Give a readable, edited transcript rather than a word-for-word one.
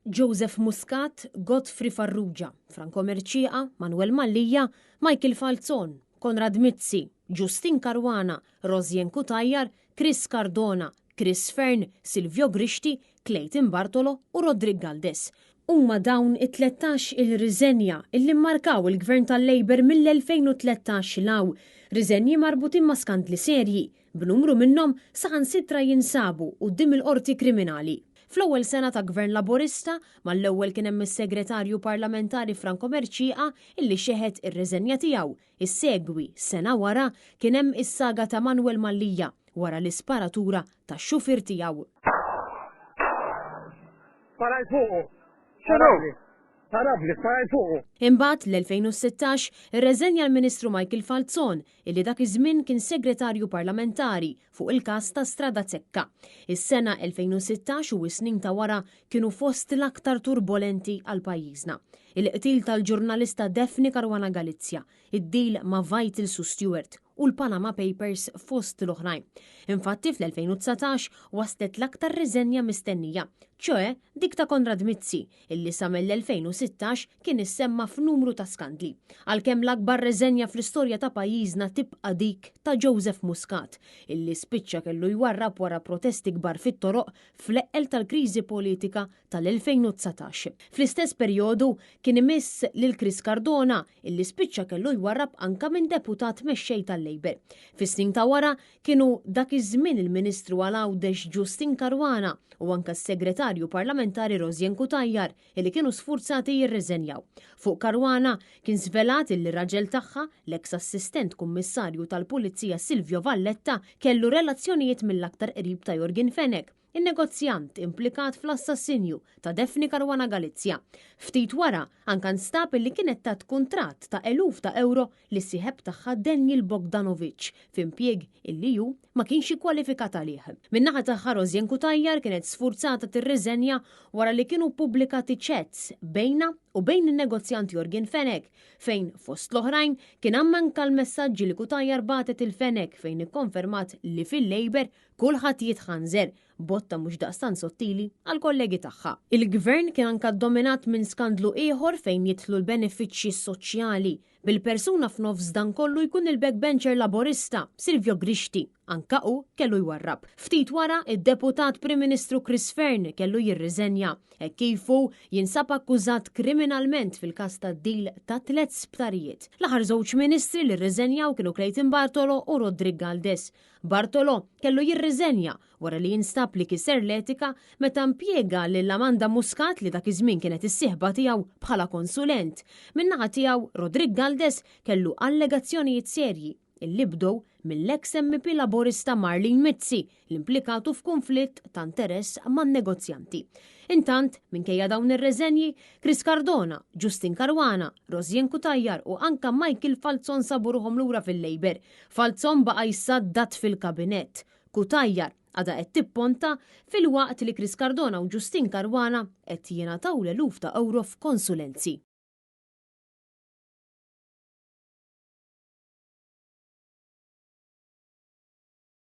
Joseph Muscat, Godfrey Farrugia, Franco Mercieca, Manuel Mallia, Michael Falzon, Konrad Mizzi, Justyne Caruana, Rosianne Cutajar, Chris Cardona, Chris Fearne, Silvio Grixti, Clayton Bartolo u Roderick Galdes. Huma dawn it-13 il-riżenja illi mmarkaw il-Gvern tal-Labour mill-2013 'l hawn, riżenji marbutin ma' skandli serji, b'numru minnhom saħansitra jinsabu quddiem il-Qorti Kriminali. Fl-ewwel sena ta' Gvern Laburista, mal-ewwel kien hemm is-Segretarju Parlamentari Franco Mercieca illi xeħet ir-reżenja tiegħu. Issegwi, sena wara, kien hemm is-saga ta' Manuel Mallia wara l-isparatura tax-xufier tiegħu. Sparajt fuqu. X'inhu? Tarabbli, sparajt fuqu. Imbagħad, l-2016, irreżenja l-Ministru Michael Falzon, illi dak iż-żmien kien Segretarju Parlamentari fuq il-każ ta' Strada Zekka. Is-sena 2016 u s-snin ta' wara kienu fost l-aktar turbolenti għal pajjiżna. Il-qtil tal-ġurnalista Daphne Caruana Galizia, id-deal ma' Vitals u Steward u l-Panama Papers fost l-oħrajn. Infatti fl-2019 waslet l-aktar riżenja mistennija, ċoe dik ta' Konrad Mizzi, illi sa mill-2016 kien issemma f'numru ta' skandli. Għalkemm l-akbar riżenja fl-istorja ta' pajjiżna tibqa' dik ta' Joseph Muscat, illi spiċċa kellu jwarrab wara protesti kbar fit-toroq fl-eqqel tal-kriżi politika tal-2019. Fl-istess perjodu kien imiss lil Chris Cardona illi spiċċa kellu jwarrab anka minn deputat mexxej tal-Labour. Fis-snin ta' wara kienu dak iż-żmien il-Ministru għal Għawdex Justyne Caruana u anka s-Segretarju Parlamentari Rosianne Cutajar illi kienu sfurzati jirriżenjaw. Fuq Caruana kien żvelat illi r-raġel tagħha, l-eks Assistent Kummissarju tal-Pulizija Silvio Valletta kellu relazzjonijiet mill-aktar qrib ta' Yorgen Fenech in-negozjant implikat fl-assassinju ta' Daphne Caruana Galizia. Ftit wara, anka nstab illi kienet tat kuntratt ta' eluf ta' ewro lis-sieħeb tagħha Daniel Bogdanovic f'impjieg illi hu ma kienx ikkwalifikat għalih. Min-naħa tagħha Rosianne Cutajar kienet sfurzata tirriżenja wara li kienu ppubblikati chats bejnha u bejn in-negozjant Yorgen Fenech fejn fost l-oħrajn kien hemm anka l-messaġġi li Cutajar bagħtet il Fenech fejn ikkonfermat li fil-Labour Kulħadd jitħanżer, botta mhux daqstant sottili għall-kollegi tagħha. Il-Gvern kien anka ddominat minn skandlu ieħor fejn jidħlu l-benefiċċji soċjali, bil-persuna f'nofs dan kollu jkun il-backbencher Laburista, Silvio Grixti, anka hu kellu jwarrab. Ftit wara, id-Deputat Prim Ministru Chris Fearne kellu jirriżenja, hekk kif hu jinsab akkużat kriminalment fil-każ tad-deal ta' tlett sptarijiet. L-aħħar żewġ ministri li rriżenjaw kienu Clayton Bartolo u Roderick Galdes. Bartolo kellu jirriżenja wara li jinstab li kiser l-etika meta impjega lil Amanda Muscat li dak iż-żmien kienet is-sieħba tiegħu bħala konsulent. Min-naħa tiegħu, Roderick Galdes kellu allegazzjonijiet serji illi bdew mill-eks MEP Laburista Marlene Mizzi li implikatu f'kunflitt ta' interess man-negozjanti. Intant, minkejja dawn ir-reżenji, Chris Cardona, Justyne Caruana, Rosianne Cutajar u anka Michael Falzon sabu ruħhom lura fil-Labour. Falzon baqa' jsaddad fil-Kabinett. Cutajar għadha qed tipponta filwaqt li Chris Cardona u Justyne Caruana qed jingħataw l-eluf ta' ewro f'konsulenzi.